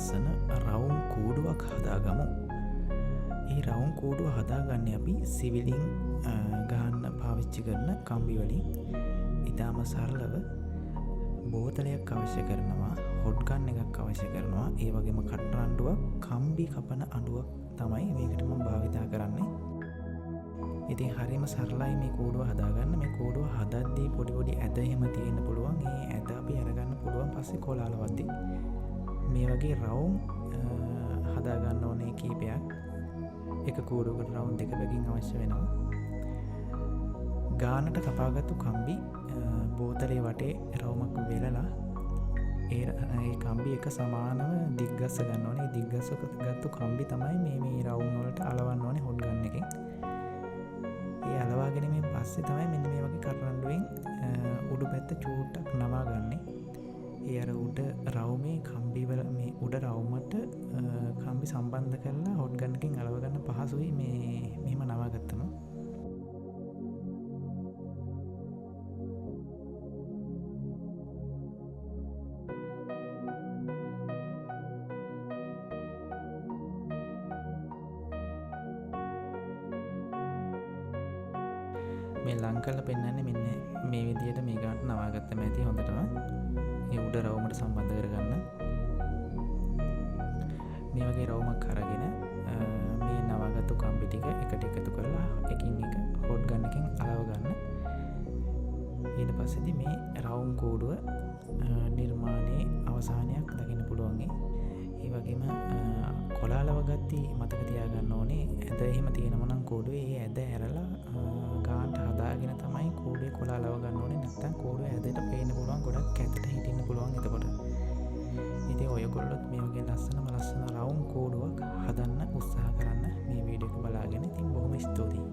ලස්සන රවුම් කූඩුවක් හදාගමු. ඒ රවුම් කූඩුව හදාගන්නේ අපි සිවිලින් ගහන්න පාවිච්චි කරන කම්බි වලින්. ඉතාම සරලව බෝතලයක් අවශ්‍ය කරනවා, හොට් ගන් එකක් අවශ්‍ය කරනවා, ඒ වගේම කටරඬුවක්, කම්බි කපන අඬුවක් තමයි මේකට මම භාවිතා කරන්නේ. ඉතින් හරිම සරලයි මේ කූඩුව හදාගන්න. මේ කූඩුව හදද්දී පොඩි පොඩි ඇද එහෙම තියෙන්න පුළුවන්. ඒ ඇද අපි අරගන්න පුළුවන් පස්සේ කොළ අලවද්දී. මේ වගේ රවුම් හදාගන්න ඕනේ කීපයක්. එක කූඩුවකට රවුම් දෙක බැගින් අවශ්‍ය වෙනවා. ගානට කපාගත්තු කම්බි බෝතලේ වටේ රවුමක් වෙලලා ඒ කම්බි එක සමානව දිග්ගස්ස ගන්න ඕනේ. ඒ දිග්ගස්ස ගත්තු කම්බි තමයි මේ රවුම් වලට අලවන්න ඕනේ හොට් ගන් එකෙන්. ඒ අලවා ගැනීමෙන් පස්සේ තමයි මෙන්න මේ වගේ කටරඬුවෙන් උඩු පැත්ත චූට්ටක් නවා ගන්නෙ. ඒ අර උඩ රවුමේ කම්බි වල මේ උඩ රවුමට කම්බි සම්බන්ධ කරලා හොට් ගන් එකෙන් අලව ගන්න පහසුයි මෙහෙම නවා ගත්තම. මේ ලං කරලා පෙන්නන්නේ මෙන්න මේ විදියට මේ ගානට නවාගත්තම ඇති හොඳටම. ඒ උඩ රවුමට සම්බන්ධ කරගන්න. මේ වගේ රවුමක් අරගෙන මේ නවාගත්තු කම්බි ටික එකට එකතු කරලා එකින් එක හොට් ගන් එකෙන් අලව ගන්න. ඊට පස්සේදී මේ රවුම් කූඩුව නිර්මාණයේ අවසානයක් දකින්න පුළුවන්. ඒ වගේම කොළ අලව ගද්දී මතක තියාගන්න ඕනේ ඇද එහෙම තියෙනවා නම් කූඩුවේ ඒ ඇද ඇරලා ගානට හදාගෙන තමයි කූඩුවේ කොළ අලව ගන්න ඕනේ. නැත්තම් කූඩුවේ ඇදට පේන්න පුළුවන්, ගොඩක් කැතට හිටින්න පුළුවන් එතකොට. ඉතින් ඔයගොල්ලොත් මේ වගේ ලස්සනම ලස්සන රවුම් කූඩුවක් හදන්න උත්සාහ කරන්න මේ වීඩියෝ එක බලාගෙන. ඉතින් බොහොම ස්තුතියි.